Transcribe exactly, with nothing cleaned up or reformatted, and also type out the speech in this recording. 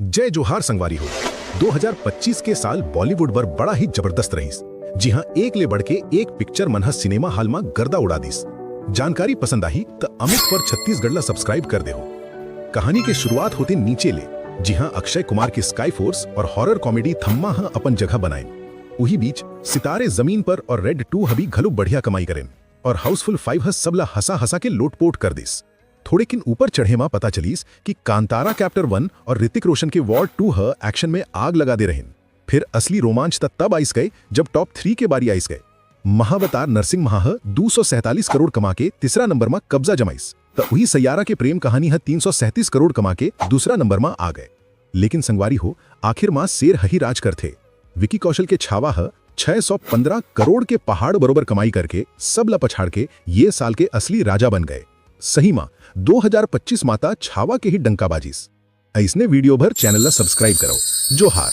जय जोहार संगवारी हो। दो हज़ार पच्चीस के साल बॉलीवुड बर बड़ा ही जबरदस्त रहिस। जी हां, एक ले बढ़ के एक पिक्चर मन ह सिनेमा हॉल म गर्दा उड़ा दिस। जानकारी पसंद आही त अमित फॉर छत्तीसगढ़ ला सब्सक्राइब कर देहो। कहानी के शुरुआत होथे नीचे ले। जी हां, अक्षय कुमार के स्काई फोर्स और हॉरर कॉमेडी थम्मा ह अपन जगह बनाइन। उही बीच सितारे जमीन पर और रेड टू ह भी घलो बढ़िया कमाई करेन और हाउसफुल फाइव ह सबला हंसा हंसा के लोटपोट कर दिस। थोड़ेकिन ऊपर चढ़े म पता चलिस कि कांतारा कैप्टर वन और ऋतिक रोशन के वॉर टू ह एक्शन में आग लगा दे रहिन। फिर असली रोमांच त तब आइस गए जब टॉप थ्री के बारी आइस गए। महावतार नरसिंह महा ह दो सौ सैंतालीस करोड़ कमा के तीसरा नंबर म कब्जा जमाइस, त उही सैयारा के प्रेम कहानी ह तीन सौ सैंतीस करोड़ कमा के दूसरा नंबर म आ गए। लेकिन संगवारी हो, आखिर म शेर ह ही राज करथे। विकी कौशल के छावा ह छह सौ पन्द्रह करोड़ के पहाड़ बरोबर कमाई करके सब ला पछाड़ के ये साल के असली राजा बन गए। सही म दो हज़ार पच्चीस म त छावा के ही डंका बाजिस। अइसने वीडियो भर चैनल ला सब्सक्राइब करो। जोहार।